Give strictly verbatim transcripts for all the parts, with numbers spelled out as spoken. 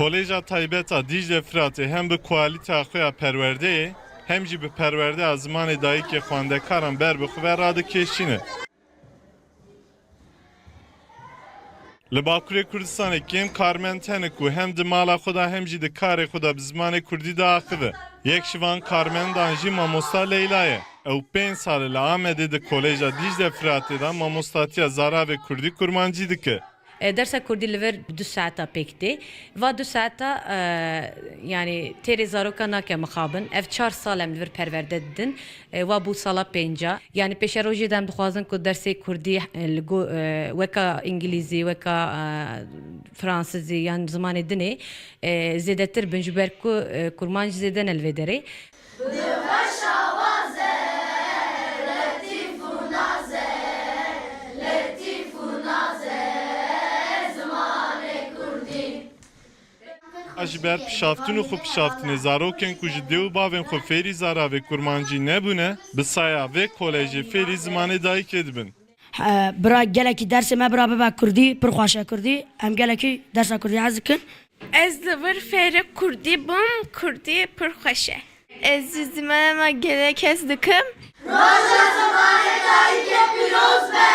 Koleja Taybet a Dîcle Firatê hem bi kualîteya xwe ya perwerdeyê, hem jî bi perwerdeya zimanê dayikê xwendekaran ber bi xwe ve radikêşîne. Li Bakurê Kurdistanê kêm karmend hene ku hem di mala xwe de hem jî di karê xwe de bi zimanê kurdî diaxive. Yek ji van karmendan jî mamosta Leyla ye. Ew pênc sal e li Amedê di Koleja Dîcle Firatê de mamostatiya zaravê kurdî kurmancî dike. E, dersa kurdî li vir du saeta pêk tê. Va du saeta, e, yanî têrê zaroka nake mixabin. Ev çar sal em li vir perwerde didin. E, wa bû sala pênca. Yanî pêşerojê de em dixwazin ku dersê kurdî, e, li go-, e, weka îngilîzî, weka, e, fransizî yan zimanê dinê, e, zêdetir bin, ji ber ku, e, kurmanc zêde ne li vê derê. Bi weş awaze, letîf û naze, letîf û naze, zimanê kurdî. A ji ber pişaftin û xwepişaftinê zarokên ku ji dê û bavên xwe fêrî zaravê kurmancî nebûne, bi saya vê kolejê fêrî zimanê dayikê dibin. He, bira gelekî dersê me bira bibe kurdî, pir xweş e kurdî. Em gelekî dersa kurdî hez dikin. Ez li vir fêrê kurdî bûm, kurdî pir xweş e. Ez ji zimanê me gelek hez dikim. Roja zimanê dayikê pîroz be!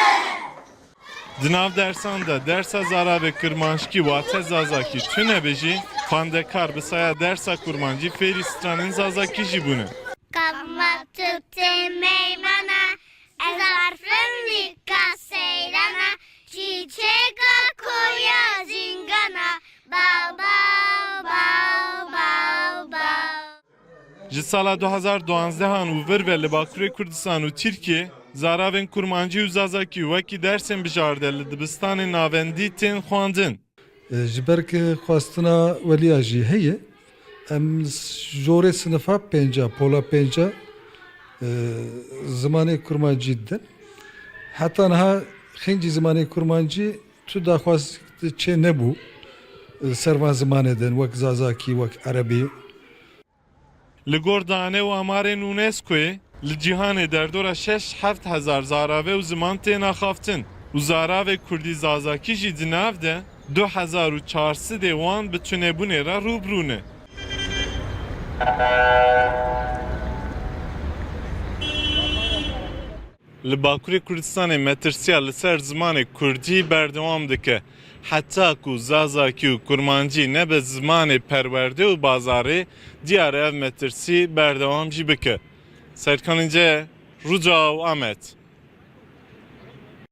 Di nav dersan de dersa zaravê kirmanckî wate zazakî tune be jî, xwendekar bi saya dersa kurmancî fêrî stranên zazakî jî bûne. Kavma tu tê meymana, ez arfirnîka seyrana, çîçeka koya zîngana, baw, baw, baw, baw, baw. Ji sala du hazar duwanzdehan û vir ve li Bakurê Kurdistan û Tirkiyê zaravên kurmancî û zazakî wekî dersên bijarte li dibistanên navendî tên xwendin. E, ji ber ku xwestina weliya jî heye, em jorê sinifa pênca, pola pênca, e, zimanê kurmancî didin. Heta niha xêncî zimanê kurmancî tu daxwaz çê nebû, e, ser van zimanê din, wek zazakî, wek erebî. Li gor dane û amarên UNESCOyê, li cîhanê derdora şeş heft hezar zarave û ziman tên axaftin û zaravê kurdî zazakî jî di nav de du hezar û çar sedê wan bi tunebûnê re rû bi rû ne. Li Bakurê Kurdistanê metirsiya li ser zimanê kurdî berdewam dike. Heta ku zazakî û kurmancî nebe zimanê perwerdê û bazarê, diyar e ev metirsî berdewam jî bike. Serkan Înce, Rûca û Amed.